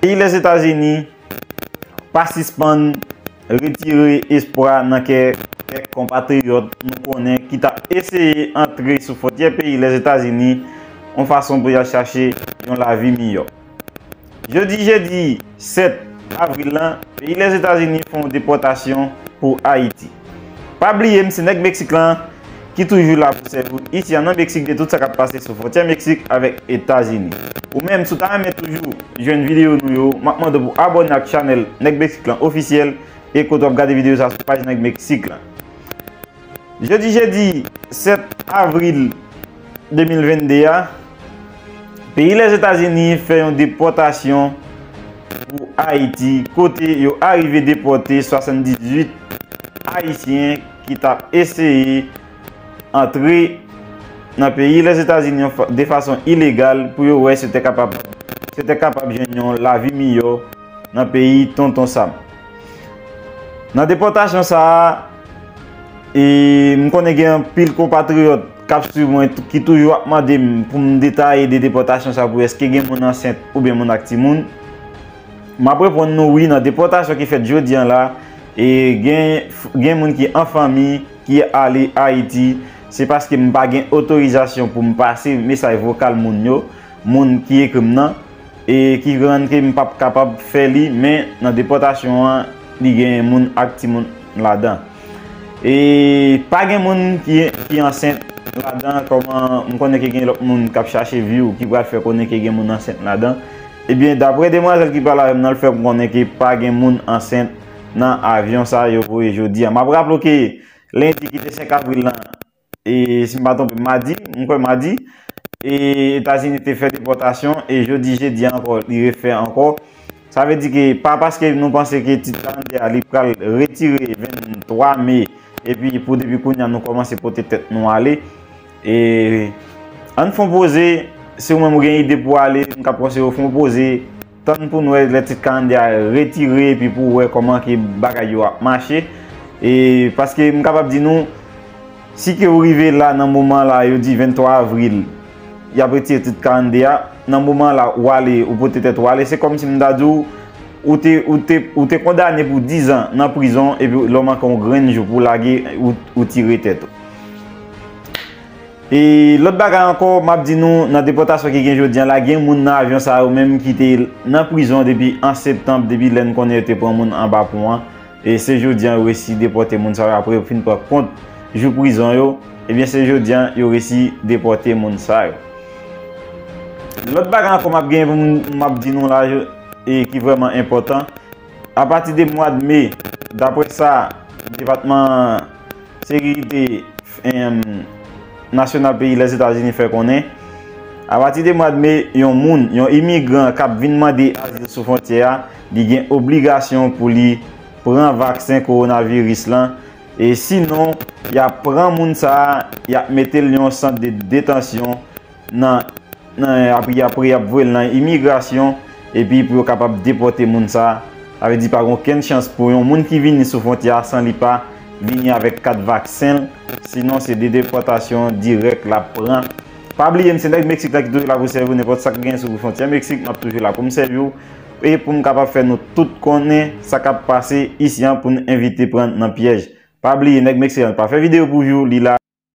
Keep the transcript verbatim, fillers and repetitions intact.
Peyi Lèzetazini pa sispann retire espwa nan kè kèk konpatriyòt nou konnen ki t ap eseye antre sou fwontyè peyi Lèzetazini yon fason pou y al chache yon lavi miyò. Jodi jedi sèt avril lan, peyi Lèzetazini fè yon depòtasyon pou Ayiti. Pa bliye m se nèg Meksik lan ki toujou la pou sèvi w isi a nan Meksik de tout sa k ap pase sou fwontyè Meksik avèk Etazini. Ou menm, si w ta renmen toujou jwenn videyo nou yo, m ap mande w pou abòne ak chanèl Nèg Meksik lan ofisyèl e kote w ap gade videyo sa sou paj Nèg Meksik lan. Jodi jedi sèt avril de mil venn de a, peyi Lèzetazini fè yon depòtasyon pou Ayiti kote yo arive depòte swasanndizuit Ayisyen ki t ap eseye antre nan peyi Lèzetazini de fason ilegal pou yo wè si yo te kapab si yo te kapab jwenn yon lavi miyò nan peyi Tonton Sam. Nan depòtasyon sa a, e, m konnen gen anpil konpatriyòt k ap swiv mwen ki toujou ap mande m pou m detaye de depòtasyon sa pou èske gen moun ansent oubyen moun ak timoun. M ap reponn nou wi, nan depòtasyon ki fèt jodi an la, e gen, gen moun ki an fanmi ki ale Ayiti, se paske m pa gen otorizasyon pou m pase mesaj vokal moun yo, moun ki ekri m nan, e ki rann ke m p ap kapab fè li, men nan depòtasyon an, li gen moun ak timoun ladan. E pa gen moun ki, ki ansent ladan, kòman m konnen ke gen lòt moun k ap chache vi w ki pral fè konnen ke gen moun ansent ladan. Ebyen, daprè demwazèl ki pale avè m nan, l fè m konnen ke pa gen moun ansent nan avyon sa yo voye jodi a. M ap raple w ke lendi ki te senk avril lan, e si m pa twonpe m, madi, m kwè madi, e Etazini te fè depòtasyon, e jodi jedi a ankò, li refè ankò. Sa vle di ke pa paske nou panse ke tit kalandriye a li pral retire venntwa me, epi pou depi kounye a nou kòmanse pote tèt nou ale. E ann fè yon poze, si ou menm ou gen ide pou ale, m ka konseye w fè yon poze, tann pou n wè lè tit kalandriye a retire, epi pou w wè kòman ke bagay yo ap mache. E paske m kapab di nou, si ke ou rive la nan moman la, yo di venntwa avril, y ap retire tit kalandriye a, nan moman la, ou ale, ou pote tèt ou ale, se kòmsi m ta di w, ou te, ou te, ou te kondane pou dizan nan prizon, epi lè w manke yon grenn jou pou w lage, ou, ou tire tèt ou. E lòt bagay ankò, m ap di nou, nan depòtasyon ki gen jodi an la, gen moun nan avyon sa yo menm ki te nan prizon depi an septanm, depi lè n konnen yo te pran moun anba pon an. E se jodi an yo resi depòte moun sa yo, apre yo fin pran kont jou prizon yo, ebyen se jodi an yo resi depòte moun sa yo. Lòt bagay ankò m ap gen pou m, m ap di nou la, e ki vrèman enpòtan, apati de mwa de me, daprè sa depatman sekirite, em, nasyonal peyi Lèzetazini fè konnen, apati de mwa de me, yon moun, yon imigran k ap vin mande azil sou fwontyè a, li gen obligasyon pou li pran vaksen kowonaviris lan, e sinon, y ap pran moun sa a, y ap mete l nan yon sant de detansyon nan, nan, apre, apre y ap voye l nan imigrasyon, epi pou yo kapab depòte moun sa a. Sa vle di pa gen okenn chans pou yon moun ki vini sou fwontyè a san li pa vini avèk kat vaksen l, sinon se de depòtasyon dirèk l ap pran. Pa bliye, m se nèg Meksik la ki toujou la pou sèvi w, nenpòt sa k gen sou fwontyè Meksik, m ap toujou la pou m sèvi w, e pou m kapab fè nou tout konnen sa k ap pase isi an pou n evite pran nan pyèj. Pa bliye, nèg Meksik la pa fè videyo pou view, li la.